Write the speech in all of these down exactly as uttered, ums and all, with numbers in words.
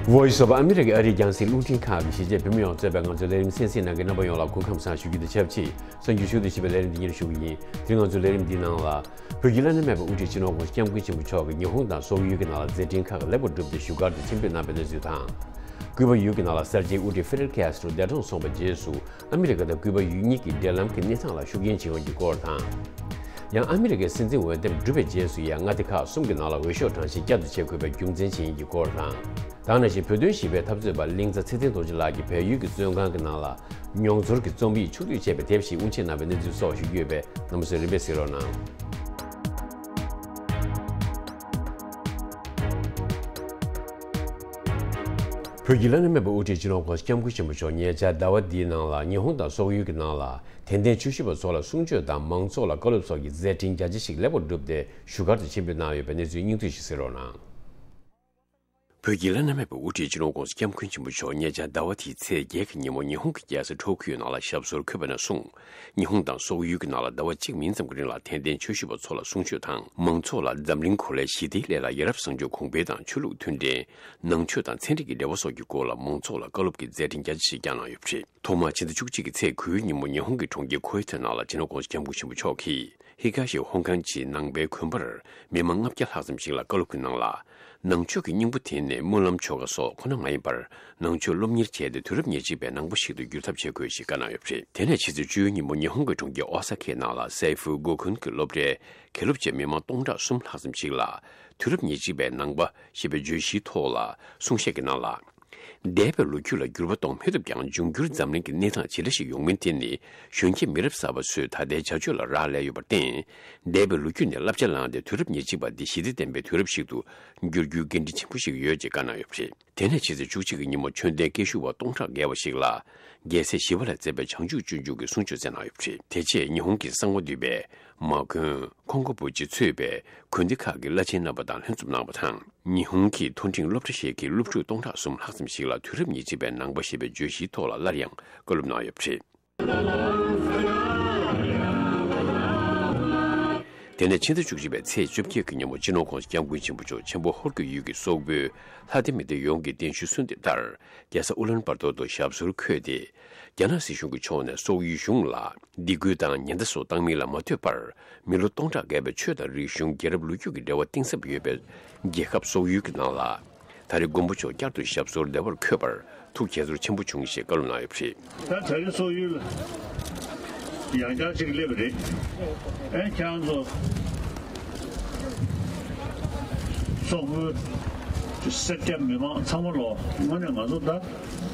Voice of America ཨ་རིའི་རྒྱང་སྲིང་རླུང་འཕྲིན་ཁང་གི་གཞིས་བྱེས་བོད་མི་ཡོངས་གཙོས་པའི་ང་ཚོའི་ལས་རིམ་གསན་གཟིགས་གནང་མཁན་རྣམ་པ་ཡོངས་ལ་སྐུ་ཁམས་བཟང་ཞུ་རྒྱུ་དང་ཆབས་ཅིག་གསར་འགྱུར་ཞུ་གཏུག་བྱེད་པའི་ལས་རིམ་འདི་ཉིད་ཞུ་གི་ཡིན། དེ་རིང་ང་ཚོའི་ལས་རིམ་འདིའི་ནང་ལ། བོད་ཀྱི་བླ་ན་མེད་པའི་དབུ་ཁྲིད་སྤྱི་ནོར་༸གོང་ས་༸སྐྱབས་མགོན་ཆེན་པོ་མཆོག་གིས་ཉི་ཧོང་དང་སོག་ཡུལ་གྱི་ནང་ལ་མཛད་འཕྲིན་ཁག་ལེགས་པར་བསྒྲུབས་ཏེ་བཞུགས་སྒར་དུ་ཆེད་འབོད་གནང་བའི་གནས་ཚུལ་དང་། ཀུ་པ་ཡུལ་གྱི་ནང་ལ་གསར་བརྗེའི་དབུ་ཁྲིད་ཧྥི་རེལ་ཀེ་སི་ཏྲོ་འདས་གྲོངས་སོང་བའི་རྗེས་སུ། ཨ་མི་རི་ཀ་དང་ཀུ་པ་ཡུལ་གཉིས་ཀྱི་འབྲེལ་ལམ་གྱི་གནས་སྟངས་ལ་ཤུགས་རྐྱེན་བྱུང་ཡོང་གི་སྐོར་དང་། ཡང་ཨ་མི་རི་ཀའི་སྲིད་འཛིན་འོས་འདེམས་གྲུབ་པའི་རྗེས་སུ་ཡང་མངའ་སྡེ་ཁག་གསུམ་གྱི་ནང་ལ་འོས་ཤོག་གྲངས་གཞི་བསྐྱར་དུ་ཆེ་དགོས་པའི་རྒྱུ་མཚན་ཇི་ཡིན་གྱི་སྐོར་དང་། དེ་ནང་བཞིན་བོད་དོན་ཞིབ་པའི་འཐབ་རྩོད་པ་གླིང་ཚ་ཚེ་བརྟན་རྡོ་རྗེ་ལགས་ཀྱིས་བལ་ཡུལ་གྱི་བཙོན་ཁང་གི་ནང་ལ་མྱོང་ཚོར་གྱི་རྩོམ་ཡིག་ཕྱོགས་བསྡུས་བྱས་པའི་དེབ་ཞིག་དབུ་འབྱེད་གནང་བའི་གནས་ཚུལ་སོགས་ཞུ་རྒྱུ་ཡོད་པས། རྣམ་པ་ཚོས་རིམ་པས་གཟིགས་རོགས་གནང་། བོད་ཀྱི་བླ་ན་མེད་པའི་དབུ་ཁྲིད་སྤྱི་ནོར་༸གོང་ས་༸སྐྱབས་མགོན་ཆེན་པོ་མཆོག་ཉེ་ཆར་ཟླ་བ་འདིའི་ནང་ལ་ཉི་ཧོང་དང་སོག་ཡུལ་གྱི་ནང་ལ་དད་ལྡན་ཆོས་ཞུ་བ་ཚོ་ལ་གསུང་ཆོས་དང་མང་ཚོགས་ལ་བཀའ་སློབ་སོགས་ཀྱི་མཛད་འཕྲིན་རྒྱ་ཆེ་ཞིག་ལེགས་པར་བསྒྲུབས་ཏེ་བཞུགས་སྒར་དུ་ཆེད་འབོད་གནང་ཡོད་པའི་གནས་ཚུལ་སྙིང་བསྡུས་ཤིག་གཟིགས་རོགས་གནང་། བོད་ཀྱི་བླ་ན་མེད་པའི་དབུ་ཁྲིད་སྤྱི་ནོར་༸གོང་ས་༸སྐྱབས་མགོན་ཆེན་པོ་མཆོག་ཉེ་ཆར་ཟླ་བ་དེའི་ཚེས་བརྒྱད་ཀྱི་ཉིན་མོ་ཉི་ཧོང་གི་རྒྱལ་ས་ཊོ་ཁིའོ་ནང་ལ་ཞབས་སོར་འཁོད་པ་ནས་བཟུང་། ཉི་ཧོང་དང་སོག་ཡུལ་གྱི་ནང་ལ་ཟླ་བ་གཅིག་མིན་ཙམ་གྱི་རིང་ལ་དད་ལྡན་ཆོས་ཞུ་བ་ཚོ་ལ་གསུང་ཆོས་དང་། མང་ཚོགས་ལ་འཛམ་གླིང་གོ་ལའི་ཞི་བདེའི་སླད་ལ་ཡ་རབས་བཟང་སྤྱོད་གོང་འཕེལ་དང་ཆོས་ལུགས་མཐུན་འབྲེལ། ནང་ཆོས་དང་ཚན་རིག་གི་འབྲེལ་བ་སོགས་ཀྱི་སྐོར་ལ་མང་ཚོགས་ལ་བཀའ་སློབ་ཀྱི་མཛད་འཕྲིན་རྒྱ་ཆེ་ཞིག་བསྐྱངས་གནང་ཡོད་པ་རེད། ཐོག་མར་ཕྱི་ཟླ་བཅུ་གཅིག་གི་ཚེས་དགུའི་ཉིན་མོ་ཉི་ཧོང་གི་གྲོང་ཁྱེར་ཁོ་ཨེ་ཐི་ནང་ལ་སྤྱི་ནོར་༸གོང་ས་༸སྐྱབས་མགོན་ཆེན་པོ་མཆོག་གིས། ཧི་ག་ཤི་ཧོང་ཁང་ཆི་ནང་པའི་དགོན་པར་མི་མང་ལྔ་བརྒྱ་ལྷག་ཙམ་ཞིག་ལ་བཀའ་སློབ་ཀྱི་ནང་ལ། ནང་ཆོས་ཀྱི་སྙིང་པོ་དེ་ནི་སྨོན་ལམ་ཆོ་ག་སོགས་ཁོ་ན་མ་ཡིན་པར། ནང་ཆོས་སློབ་གཉེར་བྱས་ཏེ་དུས་རབས་ཉེར་གཅིག་པའི་ནང་པ་ཞིག་ཏུ་འགྱུར་ཐབས་བྱེད་དགོས་ཞེས་བཀའ་གནང་ཡོད་པ་རེད། དེ་ནས་ཕྱི་ཚེས་བཅུའི་ཉིན་མོ་ཉི་ཧོང་གི་གྲོང་ཁྱེར་ཨོ་ས་ཁའི་ནང་ལ་སའི་ཧྥུ་སྒོ་ཁུན་གྱི་སློབ་གྲྭའི་དགེ་སློབ་བཅས་མི་མང་སྟོང་ཕྲག་གསུམ་ལྷག་ཙམ་ཞིག་ལ། དུས་རབས་ཉེར་གཅིག་པའི་ནང་པ་ཞེས་པའི་བརྗོད་གཞིའི་ཐོག་ལ་གསུང་བཤད་ཀྱི་ནང་ལ། འདས་པའི་ལོ་རྒྱུས་ལ་འགྱུར་བ་གཏོང་མི་ཐུབ་ཀྱང་། འབྱུང་འགྱུར་འཛམ་གླིང་གི་གནས་སྟངས་ཇི་འདྲ་ཞིག་ཡོང་མིན་དེ་ནི་གཞོན་སྐྱེས་མི་རབས་གསར་པ་ཚོས་ད་ལྟའི་བྱ་སྤྱོད་ལ་རག་ལས་ཡོད་པར་བརྟེན། འདས་པའི་ལོ་རྒྱུས་ནས་བསླབ་བྱ་བླངས་ཏེ་དུས་རབས་ཉེར་གཅིག་པ་འདི་ཞི་བདེ་ལྡན་པའི་དུས་རབས་ཤིག་ཏུ་འགྱུར་རྒྱུའི་འགན་འཁྲི་ཆེན་པོ་ཞིག་ཡོད་ཅེས་བཀའ་གནང་ཡོད་པ་རེད། དེ་ནས་ཕྱི་ཚེས་བཅུ་གཅིག་གི་ཉིན་མོ་ཆོས་ལྡན་སྐད་ཞུ་བ་སྟོང་ཕྲག་བརྒལ་བ་ཞིག་ལ། རྒྱལ་སྲས་ཞི་བ་ལྷས་མཛད་པའི་བྱང་ཆུབ་སྤྱོད་འཇུག་གི་གསུང་ཆོས་སྩལ་གནང་ཡོད་པ་རེད། དེ་རྗེས་ཉི་ཧོང་གི་གསང་བ་འདུས་པའི་མ་དགོན་ཁོང་གོ་བུ་ཅི་གཙོས་པའི་དགོན་སྡེ་ཁག་གི་བླ་ཆེན་རྣམ་པ་དང་ལྷན་འཛོམས་གནང་བ་དང་། ཉི་ཧོང་གི་མཐོ་འབྲིང་སློབ་གྲྭ་ཞིག་གི་སློབ་ཕྲུག་སྟོང་ཕྲག་གསུམ་ལྷག་ཙམ་ཞིག་ལ་དུས་རབས་ཉེར་གཅིག་པའི་ནང་པ་ཞེས་པའི་བརྗོད་གཞིའི་ཐོག་ལ་སླར་ཡང་བཀའ་སློབ་གནང་ཡོད་པ་རེད། དེ་ནས་ཕྱི་ཟླ་བཅུ་གཅིག་པའི་ཚེས་བཅོ་བརྒྱད་ཀྱི་ཉིན་མོ་སྤྱི་ནོར་༸གོང་ས་༸སྐྱབས་མགོན་ཆེན་པོ་མཆོག་ཆེན་པོ་ཧོར་གྱི་ཡུལ་གྱི་སོག་པོའི་ལྷ་སྡེ་མི་སྡེ་ཡོངས་ཀྱི་རྟེན་གཞི་གསོལ་འདེབས་ལྟར། རྒྱལ་ས་ཨུ་ལན་བར་ཏོར་དུ་ཞབས་སོར་འཁོད་དེ། རྒྱ་ནག་སྲིད་གཞུང་གི་ཕྱོགས་ནས་སོག་ཡུལ་གཞུང་ལ་སྡིགས་སྐུལ་དང་ཉེན་བརྡ་སོགས་བཏང་མིན་ལ་མ་ལྟོས་པར། མི་ལོ་སྟོང་ཕྲག་བརྒལ་བའི་ཆོས་དང་རིག་གཞུང་རྒྱལ་རབས་ལོ་རྒྱུས་ཀྱི་འབྲེལ་བ་གཏིང་ཟབ་ཡོད་པའི་རྒྱལ་ཁབ་སོག་ཡུལ་གྱི་ནང་ལ། ད་རེས་མགོན་པོ་མཆོག་བསྐྱར་དུ་ཞབས་སོར་བདེ་བར་འཁོད་པར་ཐུགས་དགྱེས་ཚོར་ཆེན་པོ་བྱུང་ཞེས་བཀའ་སློབ་གནང་ཡོད་པ་རེད། ད་ད་རེས་སོག་ཡུལ་ལ་ཡང་བསྐྱར་ཅིག་སླེབས་པ་རེད། ཨེ་ཁྱེད་རང་ཚོ་སོག་པོའི་སེར་སྐྱ་མི་མང་ཚང་མ་ལོ་དངོས་གནས་ང་ཚོ་ད་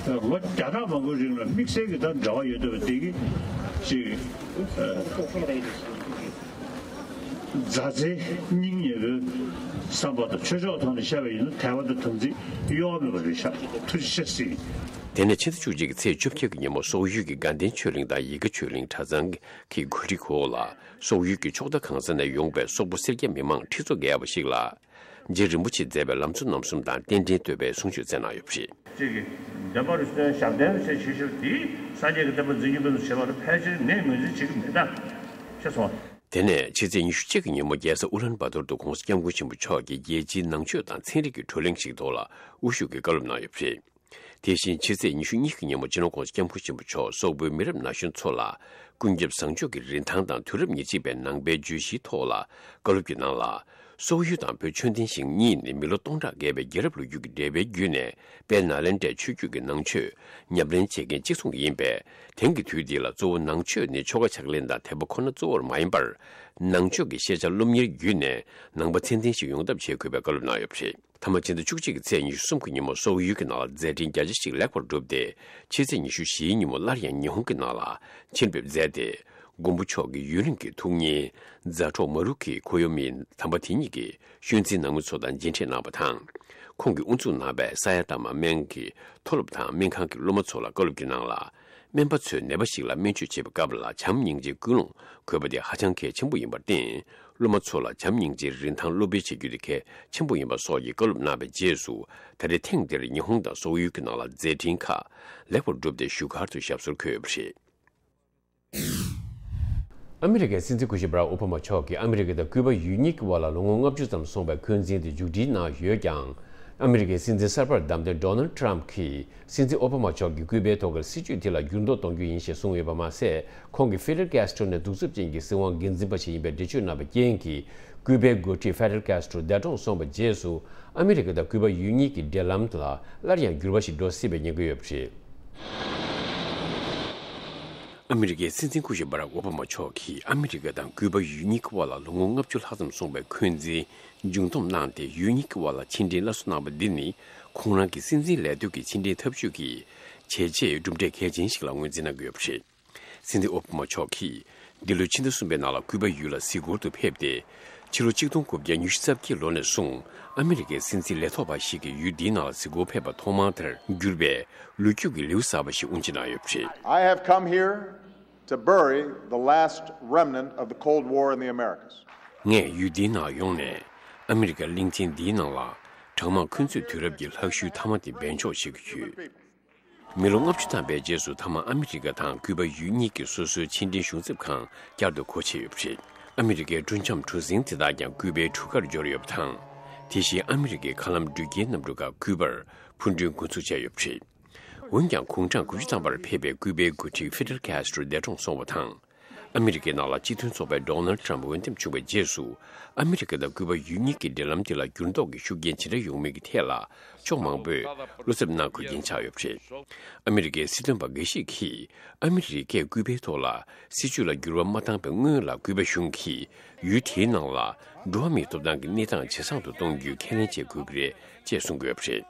ལོ་བརྒྱ་ཕྲག་མང་པོའི་རིང་ལ་དམིགས་བསལ་གྱི་ད་འབྲེལ་བ་ཡོད་བསྡད་པ་དེ་གི་ཅིག་ཨ། མཛའ་བརྩེའི་སྙིང་ཉེ་བོའི་བསམ་པ་དང་ཆོས་ཕྱོགས་ཐོག་ནས་བཤད་པ་ཡིན་ན་དད་པ་དང་དམ་ཚིག་གཡོ་བ་མེད་པ་རེད་ཤག་ཐུགས་རྗེ་ཆེ་ཟེར། དེ་ནས་ཕྱི་ཟླ་བཅུ་གཅིག་གི་ཚེས་བཅོ་བརྒྱད་ཀྱི་ཉིན་མོ་སོག་ཡུལ་གྱི་དགའ་ལྡན་ཆོས་གླིང་དང་ཡིད་དགའ་ཆོས་གླིང་གྲྭ་ཚང་གི་གོ་སྒྲིག་འོག་ལ་སོག་ཡུལ་གྱི་ཕྱོགས་མཐའ་གང་ས་ནས་ཡོང་པའི་སོག་པོ་སེར་སྐྱ་མི་མང་ཁྲི་ཚོ་བརྒལ་བ་ཞིག་ལ། རྗེ་རིན་པོ་ཆེས་མཛད་པའི་ལམ་གཙོ་རྣམ་གསུམ་དང་རྟེན་འབྲེལ་བསྟོད་པའི་གསུང་ཆོས་སྩལ་གནང་ཡོད་པ་རེད། གཅིག་གིས་བདེན་པར་བརྩོན་ཞབས་བརྟན་བྱས་ཞེས་ཞུ་དེས་སངས་རྒྱས་ཀྱི་བསྟན་པ་འཛིན་སྐྱོང་སྤེལ་གསུམ་བྱེད་པ་ལ་ཕལ་ཆེར་ནད་ངོས་འཛིན་བྱེད་ཀྱི་མེད་ད། ཤེས་སོང་། དེ་ནས་ཕྱི་ཚེས་ཉི་ཤུ་གཅིག་གི་ཉིན་མོ་རྒྱལ་ས་ཨུ་ལན་བ་ཏོར་དུ་༸གོང་ས་༸སྐྱབས་མགོན་ཆེན་པོ་མཆོག་གིས་རྒྱལ་སྤྱིའི་ནང་ཆོས་དང་ཚན་རིག་གི་གྲོས་གླེང་ཞིག་ཐོག་ལ་དབུ་བཞུགས་ཀྱིས་བཀའ་སློབ་གནང་ཡོད་པ་རེད། དེ་བཞིན་ཕྱི་ཚེས་ཉི་ཤུ་གཉིས་ཀྱི་ཉིན་མོ་སྤྱི་ནོར་༸གོང་ས་༸སྐྱབས་མགོན་ཆེན་པོ་མཆོག་སོག་པོའི་མི་རབས་ན་གཞོན་ཚོ་ལ་ཀུན་ཁྱབ་བཟང་སྤྱོད་ཀྱི་རིན་ཐང་དང་དུས་རབས་ཉེར་གཅིག་པའི་ནང་པའི་བརྗོད་གཞིའི་ཐོག་ལ་བཀའ་སློབ་ཀྱི་ནང་ལ། སོག་ཡུལ་དང་བོད་ཆོས་ལྡན་ཞིང་གཉིས་ནི་མི་ལོ་སྟོང་ཕྲག་བརྒལ་བའི་རྒྱལ་རབས་ལོ་རྒྱུས་ཀྱི་འབྲེལ་བའི་བརྒྱུད་ནས་དཔལ་ནཱ་ལེནྡྲའི་ཆོས་བརྒྱུད་ཀྱི་ནང་ཆོས་ཉམས་ལེན་བྱེད་མཁན་གཅིག་མཚུངས་ཡིན་པས། དེང་གི་དུས་འདི་ལ་གཙོ་བོ་ནང་ཆོས་ནི་ཆོ་ག་ཕྱག་ལེན་དང་དད་པ་ཁོ་ན་གཙོ་བོར་མ་ཡིན་པར། ནང་ཆོས་ཀྱི་ཤེས་བྱ་སློབ་གཉེར་བརྒྱུད་ནས་ནང་པ་ཚད་ལྡན་ཞིག་ཡོང་ཐབས་བྱེད་དགོས་པའི་བཀའ་སློབ་གནང་ཡོད་པ་རེད། མཐའ་མ་ཕྱི་ཟླ་བཅུ་གཅིག་གི་ཚེས་ཉི་ཤུ་གསུམ་གྱི་ཉིན་མོ་སོག་ཡུལ་གྱི་ནང་ལ་མཛད་འཕྲིན་རྒྱ་ཆེ་ཞིག་ལེགས་པར་བསྒྲུབས་ཏེ། ཕྱི་ཚེས་ཉི་ཤུ་བཞིའི་ཉིན་མོ་སླར་ཡང་ཉི་ཧོང་གི་ནང་ལ་ཆེད་འབེབས་མཛད་དེ། མགོན་པོ་མཆོག་གི་ཡུན་རིང་གི་ཐུགས་མཉེས་མཛའ་གྲོགས་མ་རུ་ཁི་ཁོ་ཡོ་མི་དམ་པ་དེ་ཉིད་ཀྱི་ཤུལ་འཛིན་ནང་མི་ཚོ་དང་མཇལ་འཕྲད་གནང་བ་དང་། ཁོང་གིས་དབུ་འཛུགས་གནང་བའི་ས་ཡ་ཏ་མ་སྨན་གྱི་མཐོ་སློབ་དང་སྨན་ཁང་གི་སློབ་མ་ཚོ་ལ་བཀའ་སློབ་ཀྱི་ནང་ལ། སྨན་པ་ཚོས་ནད་པ་ཞིག་ལ་སྨན་བཅོས་བྱེད་པའི་སྐབས་ལ་བྱམས་སྙིང་རྗེའི་ཀུན་སློང་དགོས་པ་དེ་ཧ་ཅང་གལ་ཆེན་པོ་ཡིན་པར་བརྟེན། སློབ་མ་ཚོ་ལ་བྱམས་སྙིང་རྗེའི་རིན་ཐང་སློབ་སྤེལ་བྱེད་རྒྱུ་དེ་གལ་ཆེན་པོ་ཡིན་པ་སོགས་ཀྱི་བཀའ་སློབ་གནང་བའི་རྗེས་སུ། ད་རེས་ཐེངས་འདིར་ཉི་ཧོང་དང་སོག་ཡུལ་གྱི་ནང་ལ་མཛད་འཕྲིན་ཁག་ལེགས་པར་བསྒྲུབས་ཏེ་བཞུགས་སྒར་དུ་ཞབས་སོར་འཁོད་ཡོད་པ་རེད། ཨ་མི་རི་ཀའི་སྲིད་འཛིན་སྐུ་ཞབས་བྷ་རག་ཨོ་བྷ་མ་མཆོག་གིས་ཨ་མི་རི་ཀ་དང་ཀུ་པ་ཡུལ་གཉིས་ཀྱི་དབར་ལ་ལོ་ངོ་ལྔ་བཅུ་ཙམ་སོང་བའི་འཁོན་འཛིན་དེ་མཇུག་སྒྲིལ་གནང་ཡོད་ཀྱང་། ཨ་མི་རི་ཀའི་སྲིད་འཛིན་གསར་པར་བདམས་ཐོན་ཌོ་ནལ་ཊམ་གྱིས་སྲིད་འཛིན་ཨོ་བྷ་མ་མཆོག་གི་སྐུད་པའི་ཐོག་གི་སྲིད་བྱུས་དེ་ལ་འགྱུར་ལྡོག་གཏོང་རྒྱུ་ཡིན་ཞེས་གསུངས་ཡོད་པ་མ་ཟད། ཁོང་གིས་ཧྥི་ཌེལ་ཀེ་སི་ཊོ་ནི་གདུག་རྩུབ་ཅན་གྱི་སྲིད་དབང་སྒེར་འཛིན་པ་ཞིག་ཡིན་པའི་འགྲེལ་བརྗོད་གནང་བའི་རྐྱེན་གྱིས། ཀུའི་པའི་འགོ་ཁྲིད་ཧྥེ་ཌེལ་ཀེ་སི་ཊོ་འདས་གྲོངས་སོང་བའི་རྗེས་སུ། ཨ་མི་རི་ཀ་དང་ཀུའི་པ་ཡུལ་གཉིས་ཀྱི་འབྲེལ་ལམ་ལ་སླར་ཡང་འགྱུར་བ་ཞིག་འགྲོ་སྲིད་པའི་ཉེན་ཁ་ཡོད་པ་རེད། ཨ་མི་རི་ཀའི་སྲིད་འཛིན་སྐུ་ཞབས་བྷ་རག་ཨོ་བྷ་མ་མཆོག་གིས་ཨ་མི་རི་ཀ་དང་ཀུའི་པ་ཡུལ་གཉིས་ཀྱི་དབར་ལ་ལོ་ངོ་ལྔ་བཅུ་ལྷག་ཙམ་སོང་བའི་འཁོན་འཛིན་མཇུག་བསྡོམས་གནང་སྟེ། ཡུལ་གཉིས་ཀྱི་དབར་ལ་ཕྱི་འབྲེལ་སླར་གསོ་གནང་བ་འདི་ནི། ཁོང་རང་གི་སྲིད་འཛིན་ལས་དོན་གྱི་ཕྱི་འབྲེལ་འཐབ་ཇུས་ཀྱི་བྱས་རྗེས་གྲུབ་འབྲས་གལ་ཆེན་ཞིག་ལ་ངོས་འཛིན་གནང་གི་ཡོད་པ་རེད། སྲིད་འཛིན་ཨོ་བྷ་མ་མཆོག་གིས་འདི་ལོའི་ཕྱི་ཟླ་གསུམ་པའི་ནང་ལ་ཀུའི་པ་ཡུལ་ལ་གཟིགས་སྐོར་དུ་ཕེབས་ཏེ། ཕྱི་ལོ་ཆིག་སྟོང་དགུ་བརྒྱ་ཉི་ཤུ་རྩ་བརྒྱད་ལོ་ནས་བཟུང་ཨ་མི་རི་ཀའི་སྲིད་འཛིན་ལས་ཐོག་པ་ཞིག་གིས་ཡུལ་འདིའི་ནང་ལ་གཟིགས་སྐོར་ཕེབས་པ་ཐོག་མ་དེར་གྱུར་པའི་ལོ་རྒྱུས་ཀྱི་ལེའུ་གསར་པ་ཞིག་དབུ་འབྱེད་གནང་ཡོད་པ་རེད། I have come here to bury the last remnant of the Cold War in the Americas. ངས་ཡུལ་འདིའི་ནང་ཡོང་ནས་ཨ་མི་རི་ཀ་གླིང་ཆེན་འདིའི་ནང་ལ་གྲང་དམག་འཁོན་རྩོད་དུས་རབས་ཀྱི་ལྷག་ཤུལ་མཐའ་མ་དེ་འབེན་འཇོག་བྱེད་ཀྱི་ཡོད། མི་ལོ་ལྔ་བཅུ་ཐམ་པའི་རྗེས་སུ་མཐའ་མ་ཨ་མི་རི་ཀ་དང་ཀུའི་པ་ཡུལ་གཉིས་ཀྱིས་སོ་སོའི་ཕྱི་འབྲེལ་གཞུང་ཚབ་ཁང་བསྐྱར་དུ་སྒོ་ཕྱེ་ཡོད་པ་རེད། ཨ་མི་རི་ཀའི་སྤྲོ་འཆམ་གྲུ་གཟིངས་དེ་དག་ཀྱང་ཀུའི་པའི་གྲུ་ཁར་འབྱོར་ཡོད་པ་དང་། དེ་བཞིན་ཨ་མི་རི་ཀའི་མཁའ་ལམ་འགྲུལ་སྐྱེལ་གནམ་གྲུ་ཁག་ཀུའི་པར་འཕུར་འགྲེམས་འགོ་འཛུགས་བྱས་ཡོད་པ་རེད། འོན་ཀྱང་། དགུང་གྲངས་དགུ་བཅུ་ཐམ་པར་ཕེབས་པའི་ཀུའི་པའི་འགོ་ཁྲིད་ཧྥི་ཌེལ་ཀེ་སི་ཊོ་འདས་གྲོངས་སོང་བ་དང་། ཨ་མི་རི་ཀའི་ནང་ལ་སྤྱི་མཐུན་ཚོགས་པའི་ཌོ་ནལ་ཊམ་འོས་འདེམས་བྱུང་བའི་རྗེས་སུ། ཨ་མི་རི་ཀ་དང་ཀུའི་པ་ཡུལ་གཉིས་ཀྱི་འབྲེལ་ལམ་དེ་ལ་འགྱུར་ལྡོག་གི་ཤུགས་རྐྱེན་ཇི་འདྲ་ཡོང་མིན་གྱི་ཐད་ལ། ཕྱོགས་མང་པོས་བློ་འཚབ་གནང་དགོས་རྐྱེན་ཆགས་ཡོད་པ་རེད། ཨ་མི་རི་ཀའི་སྲིད་དོན་པ་འགའ་ཞིག་གིས། ཨ་མི་རི་ཀས་ཀུའི་པའི་ཐོག་ལ་སྲིད་བྱུས་ལ་འགྱུར་བ་མ་བཏང་བའི་སྔོན་ལ། ཀུའི་པ་གཞུང་གིས་ཡུལ་དེའི་ནང་ལ་འགྲོ་བ་མིའི་ཐོབ་ཐང་གི་གནས་སྟངས་ཇེ་བཟང་དུ་གཏོང་རྒྱུའི་ཁས་ལེན་བྱེད་དགོས་ཀྱི་རེད་ཅེས་གསུང་གི་ཡོད་པ་རེད།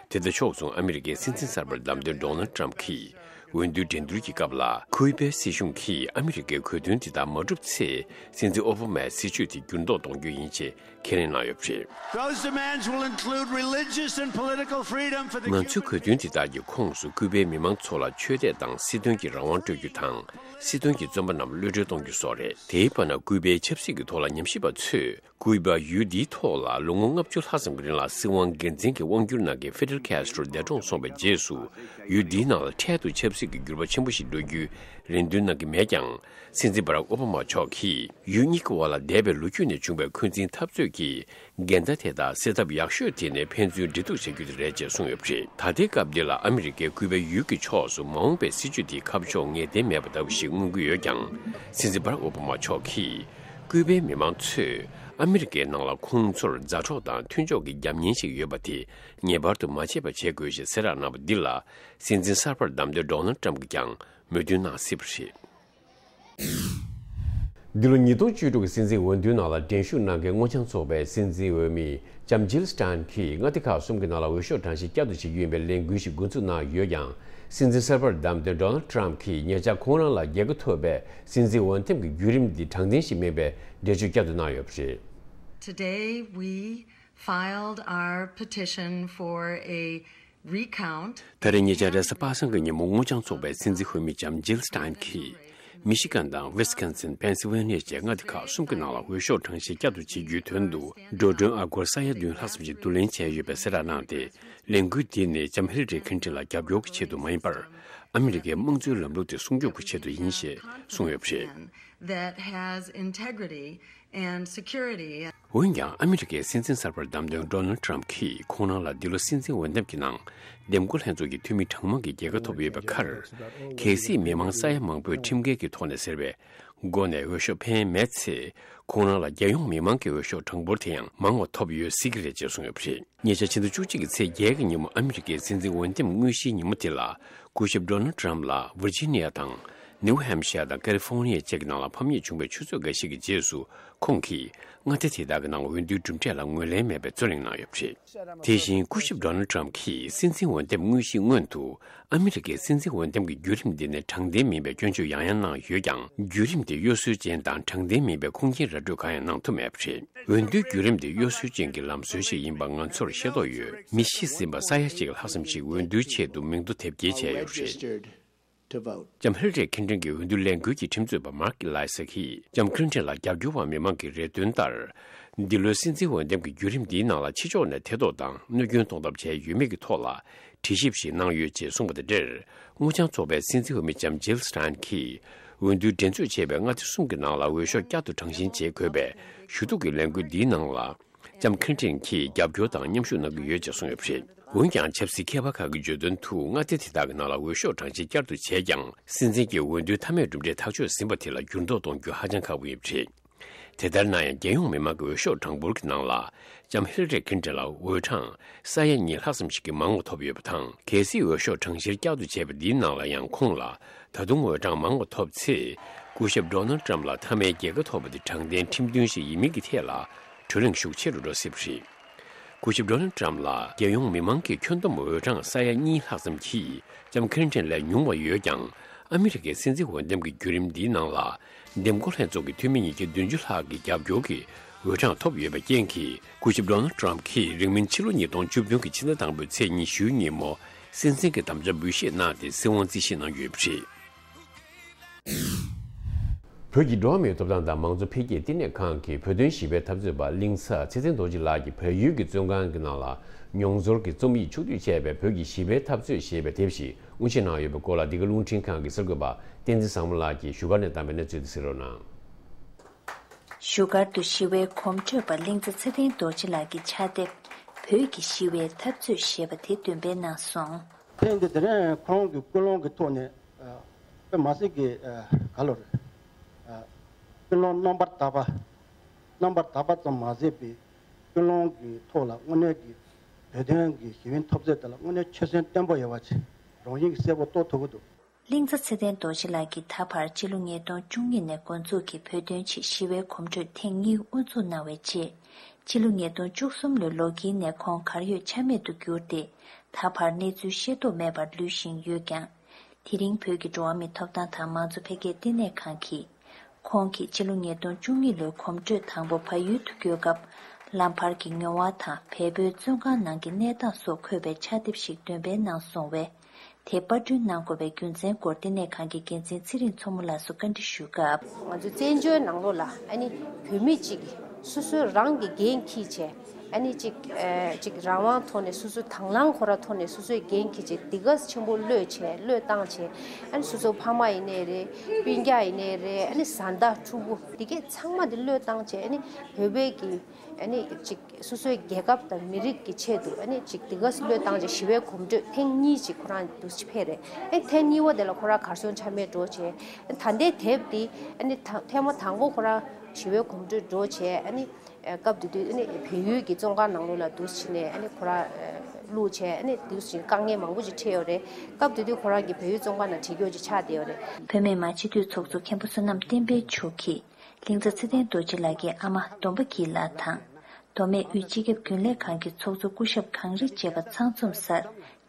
དེ་དང་ཕྱོགས་མཚུངས། ཨ་མི་རི་ཀའི་སྲིད་འཛིན་གསར་པར་བདམས་ཐོན་ཌོ་ནལ་ཊམ་གྱིས་འོས་བསྡུའི་འགྲན་བསྡུར་གྱི་སྐབས་ལ། ཁུའི་པའི་སྲིད་གཞུང་གིས་ཨ་མི་རི་ཀའི་གོ་དོན་དེ་དག་མ་འགྲུབ་ཚེ། སྲིད་འཛིན་ཨོ་བྷ་མའི་སྲིད་བྱུས་དེ་འགྱུར་ལྡོག་གཏོང་རྒྱུ་ཡིན་ཅེས་ཁས་ལེན་གནང་ཡོད་པ་རེད། Those demands will include religious and political freedom for the ང་ཚོའི་གོ་དོན་དེ་དག་གི་ཁོངས་སུ། ཀུའི་པའི་མི་མང་ཚོ་ལ་ཆོས་དད་དང་སྲིད་དོན་གྱི་རང་དབང་སྤྲོད་རྒྱུ་དང་། སྲིད་དོན་གྱི་བཙོན་པ་རྣམས་གློད་གྲོལ་གཏོང་རྒྱུ་སོགས་རེད། དེའི་བར་ན། ཀུའི་པའི་ཆབ་སྲིད་ཀྱི་ཐོག་ལ་ཉམས་ཞིབ་པ་ཚོས། ཀུའི་པ་ཡུལ་འདིའི་ཐོག་ལ་ལོ་ངོ་ལྔ་བཅུ་ལྷག་ཙམ་གྱི་རིང་ལ་སྲིད་དབང་སྒེར་འཛིན་གྱི་དབང་སྒྱུར་གནང་མཁན་ཧྥི་ཌེལ་ཀེ་སི་ཊོ་འདས་གྲོངས་སོང་བའི་རྗེས་སུ། ཡུལ་འདིའི་ནང་ལ་འཕྲལ་དུ་ཆབ་སྲིད་ཀྱི་འགྱུར་བ་ཆེན་པོ་ཞིག་འགྲོ་རྒྱུའི་རེ་འདུན་གནང་གི་མེད་ཀྱང་། སྲིད་འཛིན་བྷ་རག་ཨོ་བྷ་མ་མཆོག་གིས། ཡུལ་གཉིས་ཀྱི་དབར་ལ་འདས་པའི་ལོ་རྒྱུས་ནས་བྱུང་བའི་འཁོན་འཛིན་འཐབ་རྩོད་ཀྱི་འགལ་ཟླ་དེ་དག་སེལ་ཐབས་ཡག་ཤོས་དེ་ནི་ཕན་ཚུན་འབྲེལ་གཏུག་བྱ་རྒྱུ་དེ་རེད་ཅེས་གསུངས་ཡོད་པ་རེད། ད་ལྟའི་སྐབས་འདི་ལ་ཨ་མི་རི་ཀས་ཀུའི་པའི་ཡུལ་གྱི་ཕྱོགས་སུ་མ་འོངས་པའི་སྲིད་བྱུས་དེའི་ཁ་ཕྱོགས་ངེས་གཏན་མེད་པ་ལྟ་བུ་ཞིག་མངོན་གྱི་ཡོད་ཀྱང་། སྲིད་འཛིན་བྷ་རག་ཨོ་བྷ་མ་མཆོག་གིས། ཀུའི་པའི་མི་མང་ཚོས་ཨ་མི་རི་ཀའི་ནང་ལ་ཁོང་ཚོར་མཛའ་གྲོགས་དང་མཐུན་ཕྱོགས་ཀྱི་རྒྱབ་གཉེར་ཞིག་ཡོད་པ་དེ་ངེས་པར་དུ་མ་བརྗེད་པ་བྱེད་དགོས་ཞེས་གསལ་བསྒྲགས་གནང་བ་འདི་ལ། སྲིད་འཛིན་གསར་པར་བདམས་ཐོན་ཌོ་ནལ་ཊམ་གྱིས་ཀྱང་མོས་མཐུན་གནང་སྲིད་པ་རེད། འདི་ལོ་ཉིས་སྟོང་བཅུ་དྲུག་གི་སྲིད་འཛིན་འོས་བསྡུའི་ནང་ལ་འགྲན་ཞུགས་གནང་མཁན་སྔོ་ལྗང་ཚོགས་པའི་སྲིད་འཛིན་འོས་མི་ལྕམ་ཇིལ་སི་ཊན་གྱིས་མངའ་སྡེ་ཁག་གསུམ་གྱི་ནང་ལ་འོས་ཤོག་གྲངས་བཤེར་བསྐྱར་དུ་བྱེད་རྒྱུ་ཡིན་པའི་ལས་འགུལ་ཞིག་འགོ་འཛུགས་གནང་ཡོད་ཀྱང་། སྲིད་འཛིན་གསར་པར་བདམས་ཐོན་ཌོ་ནལ་ཊམ་གྱིས་ཉེ་ཆར་ཁོང་རང་ལ་རྒྱལ་ཁ་ཐོབ་པའི་སྲིད་འཛིན་འོས་འདེམས་ཀྱི་བརྒྱུད་རིམ་འདི་དྲང་བདེན་ཞིག་མིན་པའི་འགྲེལ་བརྗོད་བསྐྱར་དུ་གནང་ཡོད་པ་རེད། Today we filed our petition for a recount. ད་རེས་ཉེ་ཆར་རེས་གཟའ་པ་སངས་ཀྱི་ཉིན་མོ་སྔོ་ལྗང་ཚོགས་པའི་སྲིད་འཛིན་འོས་མི་ལྕམ་ཇིལ་སི་ཊན་གྱིས། མི་ཤི་གན་དང་ཝི་སི་ཀོན་སིན། པེན་སིལ་ཝེ་ནི་ཡ་བཅས་མངའ་སྡེ་ཁག་གསུམ་གྱི་ནང་ལ་འོས་ཤོག་གྲངས་བཤེར་བསྐྱར་དུ་བྱེད་རྒྱུའི་དོན་དུ། འགྲོ་གྲོན་ཨ་སྒོར་ས་ཡ་བདུན་ལྷག་ཙམ་ཞིག་བསྡུ་ལེན་བྱས་ཡོད་པའི་གསལ་བསྒྲགས་གནང་སྟེ། ལས་འགུལ་འདི་ནི་ལྕམ་ཧི་ལ་རི་ཁིན་ཏིན་ལ་རྒྱབ་སྐྱོར་གྱི་ཆེད་དུ་མ་ཡིན་པར། ཨ་མི་རི་ཀའི་དམངས་གཙོའི་ལམ་ལུགས་དེ་སྲུང་སྐྱོབ་ཀྱི་ཆེད་དུ་ཡིན་ཞེས་གསུངས་ཡོད་པ་རེད། That has integrity and security. འོན་ཀྱང་། ཨ་མི་རི་ཀའི་སྲིད་འཛིན་གསར་པར་བདམས་ཐོན་ཌོ་ནལ་ཊམ་གྱིས་ཁོང་རང་ལ་འདི་ལོ་སྲིད་འཛིན་འོས་འདེམས་ཀྱི་ནང་། འདེམས་བསྐོ་ལྷན་ཚོགས་ཀྱི་འཐུས་མི་གྲངས་མང་གི་རྒྱལ་ཁ་ཐོབ་ཡོད་པའི་ཁར། གལ་སྲིད་མི་མང་ས་ཡ་མང་པོས་ཁྲིམས་འགལ་གྱི་ཐོག་ནས་ཟེར་བའི་སྒོ་ནས་འོས་ཤོག་འཕེན་མེད་ཚེ། ཁོང་རང་ལ་རྒྱལ་ཡོངས་མི་མང་གི་འོས་ཤོག་གྲངས་འབོར་དེ་ཡང་མང་བ་ཐོབ་ཡོད་སྲིད་ཀྱི་རེད་ཅེས་གསུངས་ཡོད་པ་རེད། ཉེ་ཆར་ཕྱི་ཟླ་བཅུ་གཅིག་གི་ཚེས་བརྒྱད་ཀྱི་ཉིན་མོ། ཨ་མི་རི་ཀའི་སྲིད་འཛིན་འོས་འདེམས་དངོས་གཞིའི་ཉིན་མོ་དེ་ལ། སྐུ་ཞབས་ཌོ་ནལ་ཊམ་ལ་ཝིར་ཇི་ནི་ཡ་དང་། ནིའུ་ཧེམ་ཤར་དང་ཀ་ལི་ཧྥོར་ནི་ཡ་བཅས་ཀྱི་ནང་ལ་ཕམ་ཉེས་བྱུང་བའི་ཆུ་ཚོད་འགའ་ཞིག་གི་རྗེས་སུ། ཁོང་གིས་མངའ་སྡེ་དེ་དག་གི་ནང་འོས་བསྡུའི་གྲུབ་འབྲས་ལ་ངོས་ལེན་མེད་པའི་རྩོད་གླེང་གནང་ཡོད་པ་རེད། དེ་བཞིན། སྐུ་ཞབས་ཌོ་ནལ་ཊམ་གྱིས་སྲིད་འཛིན་འོས་འདེམས་དངོས་གཞིའི་སྔོན་དུ། ཨ་མི་རི་ཀའི་སྲིད་འཛིན་འོས་འདེམས་ཀྱི་བརྒྱུད་རིམ་འདི་ནི་དྲང་བདེན་མིན་པའི་སྐྱོན་བརྗོད་ཡང་ཡང་གནང་ཡོད་ཀྱང་། བརྒྱུད་རིམ་དེ་གཡོ་ཟོལ་ཅན་དང་དྲང་བདེན་མིན་པའི་ཁུངས་སྐྱེལ་ར་སྤྲོད་གང་ཡང་གནང་ཐུབ་མེད་པ་རེད། འོས་བསྡུའི་བརྒྱུད་རིམ་དེ་གཡོ་ཟོལ་ཅན་གྱི་ལམ་སྲོལ་ཞིག་ཡིན་པ་ང་ཚོར་ཤེས་རྟོགས་ཡོད། མི་ཤི་ཟིན་པ་ས་ཡ་གཅིག་ལྷག་ཙམ་ཞིག་འོས་བསྡུའི་ཆེད་དུ་མིང་ཐོ་དེབ་སྐྱེལ་བྱས་ཡོད་པ་རེད། Registered to vote. ལྕམ་ཧི་ལ་རི་ཁིན་ཏིན་གྱི་འོས་བསྡུ་ལས་འགུལ་གྱི་ཁྲིམས་རྩོད་པ་མཱརྐ་ཨི་ལའི་སི་གིས་ལྕམ་ཁིན་ཏིན་ལ་རྒྱབ་སྐྱོར་བ་མི་མང་གི་རེ་འདུན་ལྟར། འདི་ལོའི་སྲིད་འཛིན་འོས་འདེམས་ཀྱི་བརྒྱུད་རིམ་འདིའི་ནང་ལ་ཕྱི་ཕྱོགས་ནས་ཐེ་གཏོགས་དང་གནོད་སྐྱོན་གཏོང་ཐབས་བྱས་ཡོད་མེད་ཀྱི་ཐོག་ལ་དྲི་ཞིབ་ཞིག་གནང་ཡོད་ཅེས་གསུངས་པ་དང་འབྲེལ། སྔོ་ལྗང་ཚོགས་པའི་སྲིད་འཛིན་འོས་མི་ལྕམ་ཇིལ་སི་ཊན་གྱིས་འོས་བསྡུའི་འགྲན་རྩོད་བྱས་པའི་མངའ་སྡེ་གསུམ་གྱི་ནང་ལ་འོས་ཤོག་བསྐྱར་དུ་གྲངས་བཤེར་བྱེད་དགོས་པའི་ཞུ་གཏུག་གི་ལས་འགུལ་འདིའི་ནང་ལ། ལྕམ་ཁི་ལིན་ཊོན་གྱིས་རྒྱབ་སྐྱོར་དང་མཉམ་ཞུགས་གནང་གི་ཡོད་ཅེས་གསུངས་ཡོད་པ་རེད། འོན་ཀྱང་ཆབ་སྲིད་མཁས་པ་ཁག་གིས་བརྗོད་དོན་དུ་མངའ་སྡེ་དེ་དག་གི་ནང་ལ་འོས་ཤོག་གྲངས་བཤེར་བསྐྱར་དུ་བྱས་ཀྱང་སྲིད་འཛིན་གྱི་འོས་བསྡུའི་མཐའ་མའི་གྲུབ་འབྲས་ཐག་གཅོད་ཟིན་པ་དེ་ལ་འགྱུར་ལྡོག་གཏོང་རྒྱུ་ཧ་ཅང་ཁག་པོ་ཡིན་པ་རེད། དེ་ལྟར་ན་ཡང་རྒྱལ་ཡོངས་མི་མང་གི་འོས་ཤོག་གྲངས་འབོར་གྱི་ནང་ལ་ལྕམ་ཧི་ལ་རི་ཁི་ལིན་ཊོན་ལ་འོས་གྲངས་ས་ཡ་གཉིས་ལྷག་ཙམ་ཞིག་གིས་མང་བ་ཐོབ་ཡོད་པ་དང་། གལ་སྲིད་འོས་ཤོག་གྲངས་བཤེར་བསྐྱར་དུ་བྱས་པ་འདིའི་ནང་ལ་ཡང་ཁོང་ལ་ད་དུང་འོས་གྲངས་མང་བ་ཐོབ་ཚེ། སྐུ་ཞབས་ཌོ་ནལ་ཊམ་ལ་མཐའ་མའི་རྒྱལ་ཁ་ཐོབ་པ་དེ་དྲང་བདེན་ཁྲིམས་མཐུན་ཞིག་ཡིན་མིན་གྱི་ཐད་ལ་གྲོས་གླེང་ཤུགས་ཆེ་རུ་འགྲོ་སྲིད་པ་རེད། སྐུ་ཞབས་ཌོ་ནལ་ཊམ་ལ་རྒྱལ་ཡོངས་མི་མང་གི་ཁྱོན་བསྡོམས་འོས་གྲངས་ས་ཡ་གཉིས་ལྷག་ཙམ་གྱིས་ལྕམ་ཁི་ལིན་ཊོན་ལས་ཉུང་བ་ཡོད་ཀྱང་། ཨ་མི་རི་ཀའི་སྲིད་འཛིན་འོས་འདེམས་ཀྱི་བརྒྱུད་རིམ་འདིའི་ནང་ལ། འདེམས་བསྐོ་ལྷན་ཚོགས་ཀྱི་འཐུས་མི་ཉིས་བརྒྱ་བདུན་ཅུ་ལྷག་གི་རྒྱབ་སྐྱོར་གྱི་འོས་གྲངས་ཐོབ་ཡོད་པའི་རྐྱེན་གྱིས། སྐུ་ཞབས་ཌོ་ནལ་ཊམ་གྱིས་རིང་མིན་ཕྱི་ལོ་ཉིས་སྟོང་བཅུ་བདུན་གྱི་ཕྱི་ཟླ་དང་པོའི་ཚེས་ཉི་ཤུའི་ཉིན་མོ་སྲིད་འཛིན་གྱི་དམ་བཅའ་འབུལ་བཞེས་གནང་སྟེ་སྲིད་དབང་རྩིས་བཞེས་གནང་ཡོད་པ་རེད། བོད་ཀྱི་འགྲོ་བ་མིའི་ཐོབ་ཐང་དང་མང་གཙོ་འཕེལ་རྒྱས་བསྟི་གནས་ཁང་གི་བོད་དོན་ཞི་བའི་འཐབ་རྩོད་པ་གླིང་ཚ་ཚེ་བརྟན་རྡོ་རྗེ་ལགས་ཀྱིས་བལ་ཡུལ་གྱི་བཙོན་ཁང་གི་ནང་ལ་མྱོང་ཚོར་གྱི་རྩོམ་ཡིག་ཕྱོགས་བསྡུས་བྱས་པའི་བོད་ཀྱི་ཞི་བའི་འཐབ་རྩོད་ཞེས་པའི་དེབ་ཞིག་དབུ་འབྱེད་གནང་ཡོད་པའི་སྐོར་ལ། འདི་ག་རླུང་འཕྲིན་ཁང་གི་གསར་འགོད་པ་བསྟན་འཛིན་བཟང་མོ་ལགས་ཀྱིས་བཞུགས་སྒར་ནས་བཏང་པའི་གནས་ཚུལ་དེ་གཟིགས་རོགས་གནང་། བཞུགས་སྒར་དུ་ཞི་བའི་གོམ་བགྲོད་པ་གླིང་ཚ་ཚེ་བརྟན་རྡོ་རྗེ་ལགས་ཀྱི་ཕྱག་དེབ་བོད་ཀྱི་ཞི་བའི་འཐབ་རྩོད་ཞེས་པ་དེ་འདོན་སྤེལ་གནང་སོང་། ཐེངས་འདི་དེ་རིང་ཁོང་གི་ཀུན་སློང་གི་ཐོག་ནས་ཨ་དཔེ་མ་སྲིད་ཀྱི་ཨ་ག་ལོ་རེད། ཨ་ཀུན་སློང་རྣམ་པར་དག་པ། རྣམ་པར་དག་པ་ཙམ་མ་ཟད་པའི་ཀུན་སློང་གི་ཐོག་ལ་དངོས་གནས་ཀྱི་བོད་དོན་གྱི་ཞི་བའི་འཐབ་རྩོད་དེ་ལ་དངོས་གནས་ཆོད་སེམས་བརྟན་པོ་ཡོད་པ་ཅིག་རང་བཞིན་གྱིས་གསལ་པོ་རྟོགས་ཐུབ་ཀྱི་འདུག། གླིང་ཚ་ཚེ་བརྟན་རྡོ་རྗེ་ལགས་ཀྱིས་ད་བར་སྤྱི་ལོ་ཉིས་སྟོང་བཅུ་གཉིས་ནས་འགོ་འཛུགས་ཀྱིས་བོད་དོན་ཆེད་ཞི་བའི་གོམ་བགྲོད་ཐེངས་གཉིས་དབུ་འཛུགས་གནང་བའི་རྗེས། སྤྱི་ལོ་ཉིས་སྟོང་བཅུ་གསུམ་ལོའི་ལོ་དཀྱིལ་ནས་ཁོང་གར་ཡོད་ཆ་མེད་དུ་གྱུར་ཏེ། ད་བར་གནས་ཚུལ་ཤེས་རྟོགས་མེད་པར་ལུས་བཞིན་ཡོད་ཀྱང་། དེ་རིང་བོད་ཀྱི་འགྲོ་བ་མིའི་ཐོབ་ཐང་དང་མང་གཙོ་འཕེལ་རྒྱས་བསྟི་གནས་ཁང་གིས། ཁོང་གིས་ཕྱི་ལོ་ཉིས་སྟོང་བཅུ་གཉིས་ལོའི་གོམ་བགྲོད་དང་པོ་བལ་ཡུལ་དུ་བསྐྱོད་སྐབས། ལམ་བར་གྱི་མྱོང་བ་དང་བལ་པོའི་བཙོན་ཁང་ནང་གི་གནས་སྟངས་སོགས་འཁོད་པའི་ཕྱག་དེབ་ཞིག་འདོན་སྤེལ་གནང་སོང་བས། དེ་པར་སྐྲུན་གནང་དགོས་པའི་རྒྱུ་མཚན་སྐོར་བསྟི་གནས་ཁང་གི་འགན་འཛིན་ཚེ་རིང་མཚོ་མོ་ལགས་སུ་བཀའ་འདྲི་ཞུས་སྐབས། ང་ཚོའི་བཙན་བྱོལ་ནང་ལོགས་ལ་ཨ་ནི་བོད་མི་གཅིག་གིས་སོ་སོའི་རང་གི་འགན་འཁྱེར་བྱས། ཨ་ནི་གཅིག་ཨ་གཅིག་རང་དབང་ཐོག་ནས་སོ་སོའི་དང་བླངས་ཁོ་ར་ཐོག་ནས་སོ་སོའི་འགན་འཁྱེར་བྱས་འདི་ག་ཆེན་པོ་བློས་བྱས་བློས་བཏང་བྱས། ཨ་ནི་སོ་སོའི་ཕ་མ་ཡིན་ནའི་རེད། སྤུན་ཀྱག་ཡིན་ནའི་རེད། ཨ་ནི་བཟའ་ཟླ་ཕྲུ་གུ་འདི་གས་ཚང་མ་འདི་བློས་བཏང་བྱས། ཨ་ནི་བོད་པའི་གི་ཨ་ནི་གཅིག་སོ་སོའི་རྒྱལ་ཁབ་དང་མི་རིགས་ཀྱི་ཆེད་དུ་ཨ་ནི་གཅིག་འདི་ག་བློས་བཏང་བྱས་ཞི་བའི་གོམ་བགྲོད་ཐེངས་གཉིས་ཅིག་ཁོ་རང་འདུག་སེ་ཕེབས་རེད། ཨ་ནི་ཐེངས་གཉིས་པ་དེ་ལ་ཁོ་རང་གར་སོང་ཆ་མེད་འགྲོ་བྱས། ད་ལྟའི་དེབ་འདི་ཨ་ནི་ཐ་ཐེངས་མ་དང་པོ་ཁོ་རང་ཞི་བའི་གོམ་བགྲོད་འགྲོ་བྱས། ཨ་ནི་སྐབས་དེ་དུས་ཨ་ནི་བལ་ཡུལ་གྱི་བཙོན་ཁང་ནང་ལོགས་ལ་འདུག་སེ་ནས་ཨ་ནི་ཁོ་རང་བླུགས་བྱས། ཨ་ནི་འདུག་སེ་དཀའ་ངལ་མང་པོ་ཅིག་འཕྲད་ཡོད་རེད། སྐབས་དེ་དུས་ཁོ་རང་གི་བལ་ཡུལ་བཙོན་ཁང་ནང་བྲོས་བྱོལ་ཅིག་ཆགས་བསྡད་ཡོད་རེད། བོད་མི་མང་སྤྱི་འཐུས་ཚོགས་གཙོ་མཁན་པོ་བསོད་ནམས་བསྟན་འཕེལ་མཆོག་གིས་གླིང་ཚ་ཚེ་བརྟན་རྡོ་རྗེ་ལགས་ཀྱི་ཨ་མ་སྡོམ་པ་སྐྱིད་ལགས་དང་། མདོ་སྨད་དབུས་སྤྱི་ཁྱབ་རྒྱུན་ལས་ཁང་གི་ཚོགས་གཙོ་སྐུ་ཞབས་གངས་རི་བཅས་པ་ཚང་འཛོམས་སར་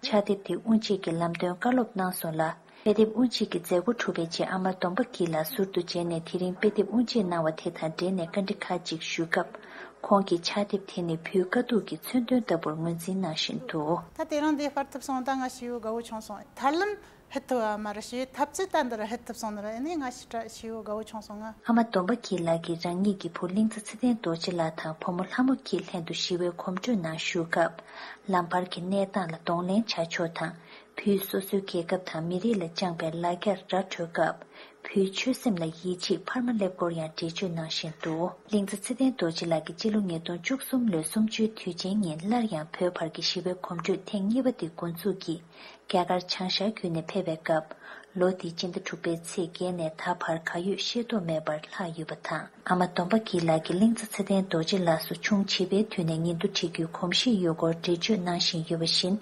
ཕྱག་དེབ་དེ་དབུ་འབྱེད་ཀྱི་ལམ་སྟོན་བཀའ་སློབ་གནང་སོང་ལ། དཔེ་དེབ་དབུ་འབྱེད་ཀྱི་མཛད་སྒོ་གྲུབ་པའི་རྗེས་ཨ་མ་སྡོམ་པ་སྐྱིད་ལགས་ཟུར་དུ་མཇལ་ནས་དེ་རིང་དཔེ་དེབ་དབུ་འབྱེད་གནང་བ་དེ་དང་འབྲེལ་ནས་བཀའ་འདྲི་ཁག་ཅིག་ཞུས་སྐབས། ཁོང་གིས་ཕྱག་དེབ་དེ་ནི་བོད་དཀའ་སྡུག་གི་མཚོན་དོན་ལྟ་བུར་ངོས་འཛིན་གནང་བཞིན་འདུག། ད་དེ་རིང་འདི་སྤར་ཐུབ་སོང་། ད་ང་ཞེ་པོ་དགའ་བོ་བྱུང་སོང་། ཐར་ལམ་ཧེད་ཐུབ་པ་མ་རེད། ཞེ་པོ་འཐབ་རྩོད་ད་འདིར་ཧེད་ཐུབ་སོང་ནི་རེད། ཨ་ནི་ང་ཞེ་དྲག་ཞེ་པོ་དགའ་བོ་བྱུང་སོང་ང་། ཨ་མ་སྡོམ་པ་སྐྱིད་ལགས་ཀྱིས་རང་ཉིད་ཀྱི་བུ་གླིང་ཚ་ཚེ་བརྟན་རྡོ་རྗེ་ལགས་དང་བུ་མོ་ལྷ་མོ་སྐྱིད་ལྷན་དུ་ཞི་བའི་གོམ་བགྲོད་ནང་ཞུགས་སྐབས། ལམ་བར་གྱི་གནས་སྟངས་ལ་གདོང་ལེན་བྱ་ཕྱོགས་དང་། བོད་སོ་སོའི་རྒྱལ་ཁབ་དང་མི་རིགས་ལ་བཅངས་པའི་ལ་རྒྱར་ར་འཕྲོད་སྐབས། བོད་ཆོལ་གསུམ་ལ་ཡིད་ཆེས་འཕར་མ་སླེབས་སྐོར་ཡང་འགྲེལ་བརྗོད་གནང་བཞིན་འདུག། གླིང་ཚ་ཚེ་བརྟན་རྡོ་རྗེ་ལགས་ཀྱིས་སྤྱི་ལོ་ཉིས་སྟོང་བཅུ་གསུམ་ལོའི་གསུམ་བཅུའི་དུས་ཆེན་ཉིན་སླར་ཡང་བོད་བར་གྱི་ཞི་བའི་གོམ་བགྲོད་ཐེངས་གཉིས་པ་དེ་འགོ་འཛུགས་ཀྱིས། རྒྱ་གར་བྱང་ཤར་བརྒྱུད་ནས་ཕེབས་པའི་སྐབས། ལོ་འདིའི་སྤྱི་ཟླ་དྲུག་པའི་ཚེས་བརྒྱད་ནས་ད་བར་གར་ཡོད་ཤེས་རྟོགས་མེད་པར་ལྷག་ཡོད་པ་དང་། ཨ་མ་སྡོམ་པ་སྐྱིད་ལགས་ཀྱིས་གླིང་ཚ་ཚེ་བརྟན་རྡོ་རྗེ་ལགས་སུ་ཆུང་བྱིས་པའི་དུས་ནས་ཉིན་ཐོ་བྲིས་རྒྱུའི་གོམས་གཤིས་ཡོད་སྐོར་འགྲེལ་བརྗོད་གནང་བཞིན་ཡོད་པ་བཞིན།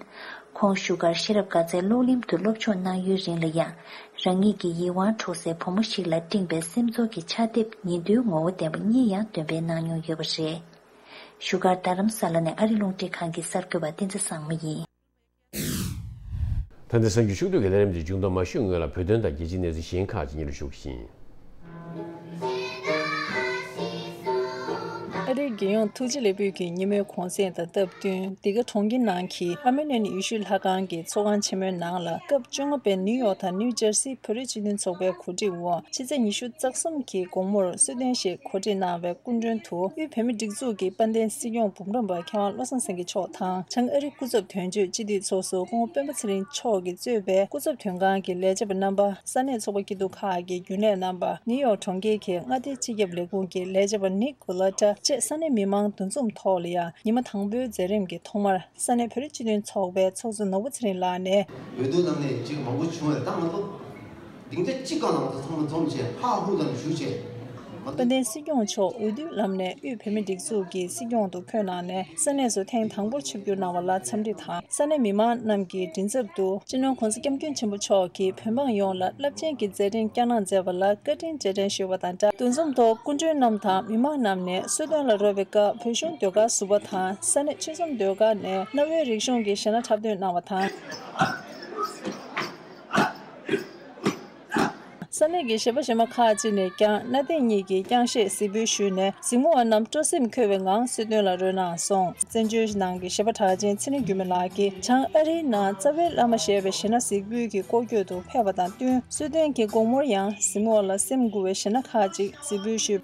ཁོང་བཞུགས་སྒར་ཤེས་རབ་དགའ་ཚལ་གློག་གླིང་དུ་སློབ་སྦྱོང་གནང་ཡུན་རིང་ལ་ཡང་། རང་ཉིད་ཀྱི་ཡིད་དབང་འཕྲོག་སའི་བུ་མོ་ཞིག་ལ་སྤྲིངས་པའི་སེམས་ཚོར་གྱི་ཕྱག་དེབ་ཉིན་ཐོའི་ངོ་བོ་ལྡན་པ་གཉིས་ཡང་འདོན་སྤེལ་གནང་མྱོང་ཡོད་པ་རེད། བཞུགས་སྒར་རྡ་རམ་ས་ལ་ནས་ཨ་རི་རླུང་འཕྲིན་ཁང་གི་གསར་འགོད་པ་བསྟན་འཛིན་བཟང་མོ་ཡིན། ད་ལྟ་གསར་འགྱུར་ཕྱོགས་བསྡུས་ཀྱི་ལས་རིམ་འདི་མཇུག་བསྡོམས་མ་ཞུས་སྔོན་ལ་བོད་དོན་དང་རྒྱལ་སྤྱིའི་གནས་ཚུལ་གཞན་ཁག་ཅིག་སྙན་སྒྲོན་ཞུ་གི་ཡིན། ཨ་རིའི་རྒྱལ་ཡོངས་ཐུགས་རྗེ་ལེགས་འབུལ་གྱི་ཉིན་མོའི་གུང་གསེང་དང་སྟབས་བསྟུན། འདི་ག་གྲོང་ཁྱེར་ནང་གི་ཨར་མེ་ནི་ཡན་ཡེ་ཤུའི་ལྷ་ཁང་གི་ཚོགས་ཁང་ཆེན་མོའི་ནང་ལ་སྐབས་བཅོ་ལྔ་པའི་ནིའུ་ཡོག་དང་ནིའུ་ཇར་སི་བོད་རིགས་སྤྱི་མཐུན་ཚོགས་པའི་གོ་སྒྲིག་འོག་ཕྱི་ཚེས་ཉི་ཤུ་རྩ་གསུམ་གྱི་དགོང་མོར་གསོལ་སྟོན་ཞིག་གོ་སྒྲིག་གནང་བའི་སྐུ་མགྲོན་དུ། དབུས་བོད་མིའི་སྒྲིག་འཛུགས་ཀྱི་དཔལ་ལྡན་སྲིད་སྐྱོང་འབུམ་རམས་པ་མཁས་དབང་བློ་བཟང་སེང་གེ་མཆོག་དང་། བྱང་ཨ་རི་སྐུ་ཚབ་དོན་གཅོད་སྤྱི་འཐུས་ཚོགས་གཙོ་སྐུ་ངོ་སྤེན་པ་ཚེ་རིང་མཆོག་གིས་གཙོས་པའི་སྐུ་ཚབ་དོན་ཁང་གི་ལས་བྱེད་པ་རྣམ་པ། ས་གནས་ཚོགས་པ་སྐྱིད་སྡུག་ཁག་གི་རྒྱུན་ལས་རྣམ་པ། ནིའུ་ཡོག་གྲོང་ཁྱེར་གྱི་མངའ་སྡེའི་སྤྱི་ཁྱབ་ལས་ཁུངས་ཀྱི་ལས་བྱེད་པ་ནིག་གོ་ལ་ཏྲ་བཅས། ས་གནས་མི་མང་འདུ་འཛོམས་ཐོག་ལ་ཡང་ཉི་མ་དང་པོའི་མཛད་རིམ་གྱི་ཐོག་མར་ས་གནས་བོད་རིགས་སྤྱི་མཐུན་ཚོགས་པའི་ཚོགས་གཙོ་ནོར་བུ་ཚེ་རིང་ལགས་ནས། འོས་བསྡུ་ནང་ནས་ཅིག་མང་པོ་བྱུང་བས་ད་ང་ཚོ་སྡིངས་ཆ་གཅིག་སྒང་ལ་ང་ཚོ་ཚང་མ་འཛོམས་བྱས་ཧ་ཧུ་ལ་བཞུགས་བྱས། དཔལ་ལྡན་སྲིད་སྐྱོང་མཆོག་འོས་བསྡུའི་ལམ་ནས་དབུས་བོད་མི་སྒྲིག་འཛུགས་ཀྱི་སྲིད་སྐྱོང་དུ་འཁོད་གནང་ནས་ས་གནས་སུ་ཐེངས་དང་པོར་ཆིབས་བསྒྱུར་གནང་བ་ལ་འཚམས་འདྲི་དང་། ས་གནས་མི་མང་རྣམས་ཀྱི་མགྲིན་ཚབ་ཏུ་སྤྱི་ནོར་༸གོང་ས་༸སྐྱབས་མགོན་ཆེན་པོ་མཆོག་གིས་བོད་འབངས་ཡོངས་ལ་རླབས་ཆེན་གྱི་མཛད་རིམ་བསྐྱངས་གནང་མཛད་པ་ལ་བཀའ་དྲིན་རྗེས་དྲན་ཞུས་པ་དང་སྦྲགས། འདུ་འཛོམས་ཐོག་སྐུ་མགྲོན་རྣམས་དང་མི་མང་རྣམས་ནས་གསོལ་སྟོན་ལ་རོལ་བའི་སྐབས་བོད་གཞུང་ཟློས་གར་ཟུར་པ་དང་ས་གནས་ཆོལ་གསུམ་ཟློས་གར་ནས་གནའ་བོའི་རིག་གཞུང་གི་གཞས་སྣ་འཁྲབ་སྟོན་གནང་བ་དང་། ས་གནས་ཀྱི་གཞས་པ་གཞས་མ་ཁག་ཅིག་ནས་ཀྱང་གནའ་དེང་གཉིས་ཀྱི་རྐྱང་གཞས་གཟིགས་འབུལ་ཞུས་ནས་གཟིགས་མོ་བ་རྣམས་སྤྲོ་སེམས་འཁོལ་བའི་ངང་གསོལ་སྟོན་ལ་རོལ་གནང་སོང་། བཙན་བྱོལ་ནང་གི་གཞས་པ་གྲགས་ཅན་ཚེ་རིང་འགྱུར་མེད་ལགས་ཀྱིས་བྱང་ཨ་རིའི་ནང་རྩ་བའི་བླ་མ་ཞེས་པའི་གཞས་སྣ་གཟིགས་འབུལ་གྱི་སྐོར་སྐྱོད་དུ་ཕེབས་པ་དང་བསྟུན་གསོལ་སྟོན་གྱི་དགོང་མོར་ཡང་གཟིགས་མོ་བ་ལ་སེམས་འགུག་པའི་གཞས་སྣ་ཁག་ཅིག་གཟིགས་འབུལ་ཞུས།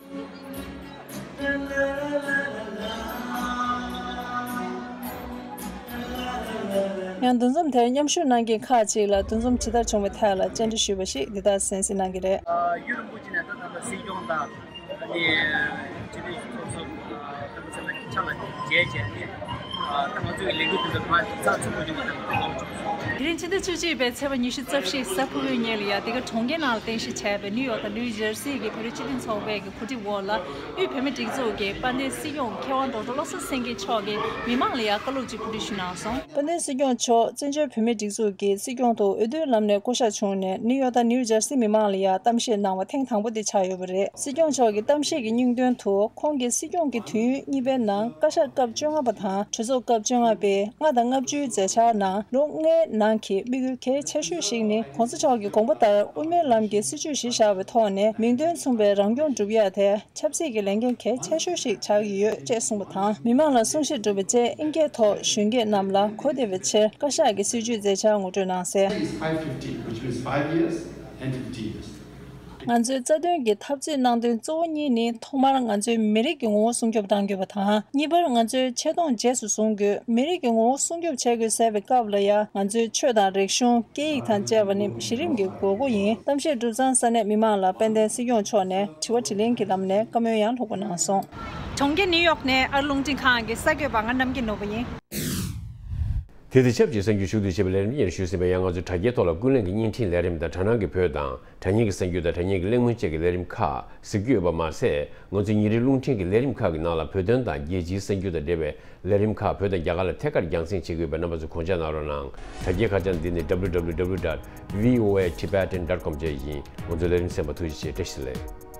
ཡང་འདུ་འཛོམས་དེར་མཉམ་ཞུགས་གནང་མཁན་ཁག་ཅིག་ལ་འདུ་འཛོམས་ཇི་ལྟར་བྱུང་བའི་ཐད་ལ་བཅར་འདྲི་ཞུས་པ་ཞིག་འདི་ལྟར་གསན་གཟིགས་གནང་གི་རེད། ཡུལ་རིན་པོ་ཆེ་ནས་ད་ལྟ་སྲིད་སྐྱོང་དང་ཨ་ནི་སྤྱི་འཐུས་ཚོགས་གཙོ་ཨ་ད་ལྟ་ཚང་མ་ཕྱག་ལ་མཇལ་བྱས་ནས་ཨ་ད་ང་ཚོའི་ལས་འགུལ་འདི་ཚོ་མར་རྩ་ཚུགས་པོ་བྱུང་བ་དང་ད་ལོ་བྱུང་སོང་། དེ་རིང་ཕྱི་ཟླ་བཅུ་གཅིག་པའི་ཚེས་པ་ཉི་ཤུ་རྩ་བཞི་གཟའ་ཕུར་བུའི་ཉིན་ལ་ཡ་འདི་ག་གྲོང་ཁྱེར་ནང་ལ་རྟེན་གཞི་བྱས་པའི་ནིའུ་ཡོག་དང་ནིའུ་ཇར་སི་གི་བོད་རིགས་སྤྱི་མཐུན་ཚོགས་པའི་གི་གོ་སྒྲིག་འོག་ལ་དབུས་བོད་མི་སྒྲིག་འཛུགས་ཀྱི་དཔལ་ལྡན་སྲིད་སྐྱོང་མཁས་དབང་ཌོག་ཊར་བློ་བཟང་སེང་གེ་མཆོག་གིས་མི་མང་ལ་ཡང་བཀའ་སློབ་ཅིག་གོ་སྒྲིག་ཞུས་གནང་སོང་། དཔལ་ལྡན་སྲིད་སྐྱོང་མཆོག་བཙན་བྱོལ་བོད་མིའི་སྒྲིག་འཛུགས་ཀྱི་སྲིད་སྐྱོང་དུ་འོས་བསྡུའི་ལམ་ནས་བསྐོ་གཞག་བྱུང་ནས་ནིའུ་ཡོག་དང་ནིའུ་ཇར་སི་མི་མང་ལ་ཡང་གཏམ་བཤད་གནང་བ་ཐེངས་དང་པོ་དེ་ཆགས་ཡོད་པ་རེད། སྲིད་སྐྱོང་མཆོག་གི་གཏམ་བཤད་ཀྱི་སྙིང་དོན་དུ་ཁོང་གིས་སྲིད་སྐྱོང་གི་དུས་ཡུན་གཉིས་པའི་ནང་བཀའ་ཤག་སྐབས་བཅོ་ལྔ་པ་དང་གྲོས་ཚོགས་སྐབས་བཅོ་ལྔ་པའི་ལྔ་དང་ལྔ་བཅུའི་མཛད་འཆར་ནང་ལོ་ལྔའི་ནང་གི་དམིགས་ཡུལ་གལ་ཆེ་ཤོས་ཤིག་ནི་གོང་ས་མཆོག་གི་དགོངས་པ་ལྟར་དབུ་མའི་ལམ་གྱི་སྲིད་བྱུས་གཞི་བཞག་པའི་ཐོག་ནས་མིང་དོན་མཚུངས་པའི་རང་སྐྱོང་སྒྲུབ་ཡ་དེ། ཆབ་སྲིད་ཀྱི་ལས་འགན་གལ་ཆེ་ཤོས་ཤིག་ཆགས་ཀྱི་ཡོད་ཅེས་གསུངས་པ་དང་། མི་མང་ལ་གསུང་བཤད་གྲུབ་པ་བཅས་ཨིན་སྐད་ཐོག་གཞོན་སྐྱེས་རྣམས་ལ་གོ་བདེ་བའི་ཕྱིར་བཀའ་ཤག་གི་སྲིད་བྱུས་མཛད་འཆར་ངོ་སྤྲོད་གནང་གསལ། Is five fifty, which means five years and fifty years. ང་ཚོའི་རྩ་དོན་གྱི་འཐབ་རྩོད་གནང་དོན་གཙོ་བོ་གཉིས་ནི་ཐོག་མར་ང་ཚོའི་མི་རིགས་ཀྱི་ངོ་བོ་སྲུང་སྐྱོབ་གཏང་དགོས་པ་དང་། གཉིས་པར་ང་ཚོའི་ཆེ་མཐོང་རྗེས་སུ་བཟུང་དགོས། མི་རིགས་ཀྱི་ངོ་བོ་སྲུང་སྐྱོབ་བྱེད་དགོས་ཟེར་བའི་སྐབས་ལ་ཡང་ང་ཚོའི་ཆོས་དང་རིག་གཞུང་། སྐད་ཡིག་དང་བཅས་པ་ནི་གཞི་རིམ་གྱི་དགོས་མཁོ་ཡིན། གཏམ་བཤད་གྲུབ་ཚང་ས་གནས་མི་མང་ལ་དཔལ་ལྡན་སྲིད་སྐྱོང་མཆོག་ནས་དྲི་བ་དྲིས་ལན་གྱི་ལམ་ནས་བཀའ་མོལ་ཡང་ལྷུག་པོ་གནང་སོང་། གྲོང་ཁྱེར་ནིའུ་ཡོག་ནས་ཨ་རི་རླུང་འཕྲིན་ཁང་གི་གསར་འགོད་པ་ང་རྣམ་རྒྱལ་ནོར་བུ་ཡིན། དེ་དང་ཆབས་ཅིག་གསར་འགྱུར་ཞུ་གཏུག་བྱེད་པའི་ལས་རིམ་སྙན་ཞུས་ཟིན་པ་ཡང་ང་ཚོའི་དྲ་རྒྱའི་ཐོག་ལ་ཀུན་གླེང་གི་བརྙན་འཕྲིན་ལས་རིམ་དང་དྲ་སྣང་གི་བོད་དང་དྲ་བརྙན་གྱི་གསར་འགྱུར་དང་དྲ་བརྙན་གྱི་གླེང་མོལ་བཅས་ཀྱི་ལས་རིམ་ཁག་གཟིགས་རྒྱུ་ཡོད་པ་མ་ཟད། ང་ཚོའི་ཉིན་རེའི་རླུང་འཕྲིན་གྱི་ལས་རིམ་ཁག་གི་ནང་ལ་བོད་དོན་དང་རྒྱལ་སྤྱིའི་གསར་འགྱུར་དང་འབྲེལ་བའི་ལས་རིམ་ཁག་བོད་དང་རྒྱ་གར་ལ་ཐད་ཀར་རྒྱང་སྲིང་བྱེད་ཀྱི་ཡོད་པས་རྣམ་པ་ཚོས་དགོངས་འཇགས་གནང་རོགས་གནང་། དྲ་རྒྱའི་ཁ་བྱང་འདི་ནི་W W W dot V O A Tibetan dot com བཅས་ཡིན། ང་ཚོའི་ལས་རིམ་གསན་པར་ཐུགས་རྗེ་ཆེ། བཀྲ་ཤིས་བདེ་ལེགས།